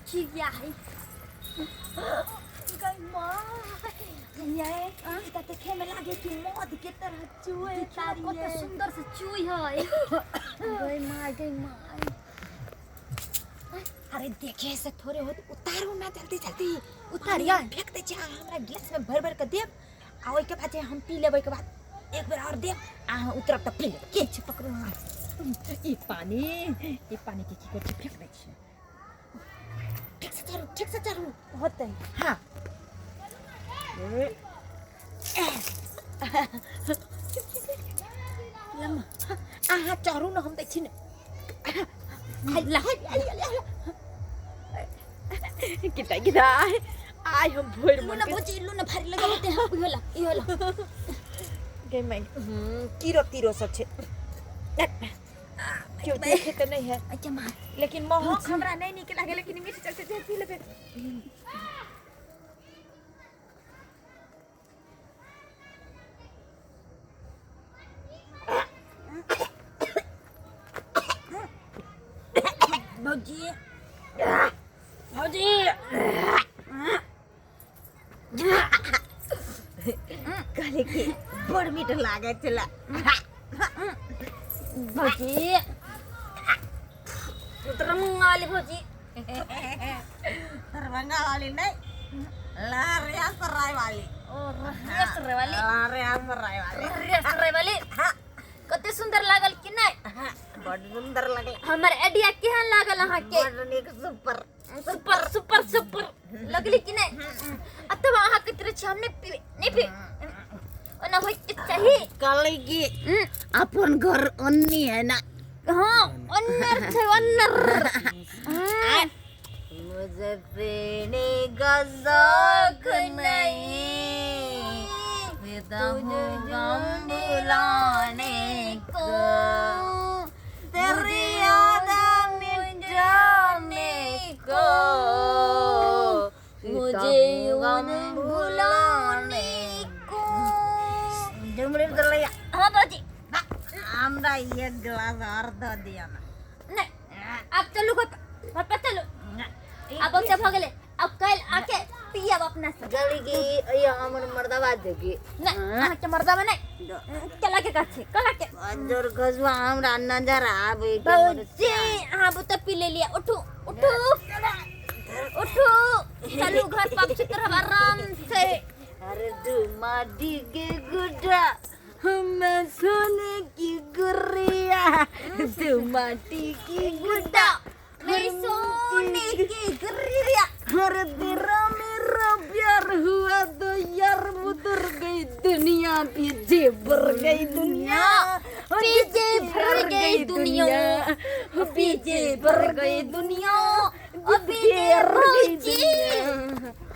चिड़िया है गई माँ ये ई त देखे में लागे कि मध के तरह चुए तारी कते सुंदर से चुई है। गई माँ, गई माँ। अरे देखे से थोड़े होत, उतारू ना जल्दी जल्दी। उतारिया। फेंक दे छी, हमरा गिलास में भर भर के देब, आ ओइके बाद जे हम पी लेबै, ओइके बाद एक बेर और देब, आ हम उतरब त पी लेब। के छै पकड़ू हमरा ई पानी, ई पानी के की करै छी, फेंक दै छी। ठीक से चढ़ू, ठीक से चढ़ू। होतै। हाँ। लम्मा, अहाँ चढ़ू न, हम दै छी ने। ला, किता किता आइ हम भरि लू मन ना भौजी, लू ना, भारी लगे होते हैं। ई होला, ई होला। गे मैं कीरो तीरो सब छै, केओ देखे तऽ नहि है। अच्छा माँ। लेकिन महक हमरा नहि नीक लागे, लेकिन मीठ चलते जे पी लेबै। भौजी, भौजी। कहले कि बड़ मीठ लागे छला। भौजी, दरभंगा वाली भौजी। दरभंगा वाली नहीं, लहरियासराय वाली। ओ रहिया वाली। लहरियासराय वाली। रहिया वाली। कते सुंदर लागल कि नहीं? बड़ सुंदर लगल। हमर आइडिया केहन लागल अहाँके? बड़ नीक, सुपर। सुपर सुपर सुपर लगली कि नहीं? आ तब अहाँ कहते रहै छी हम नहीं पीबै, नहीं पीबै। ओना होइके चाही। कहली कि अपन घर अन्नी है ना? हाँ, ओन्नर छै, ओन्नर। मुझे पीने का शौक नहीं, फिदा हूँ गम भुलाने को, तेरी याद मिट जाने को, मुझे गम भुलाने को। हाँ भौजी। हमरा एक गिलास और दऽ दिअ ना। नहीं, अब चलू घर पर, घर पर चलू। अब बच्चा भऽ गेलै, अब काल्हि आके पियब अपना सब। गली की ये हमर मर्दवा जगी। नहीं, अहाँके मर्दवा नहीं, कला के गाछ छै, कला के। जोर घसवा हमरा नजर आबे के। भौजी, अहाँ बुते पी लेलियै। उठू, उठू, उठू, चलू घर पर, सुत रहब आराम से। अरे धुमाडी के गुड्डा, मैं सोने की गुड़िया, धुमाटी की गुड्डा, मेरी सोने की गुड़िया। अरे तेरा मेरा प्यार हुआ तो यार उतर गई दुनिया, पीछे भर गई दुनिया, पीछे भर गई दुनिया, पीछे भर गई दुनिया, पीछे भर गई भौजी। दुनिया।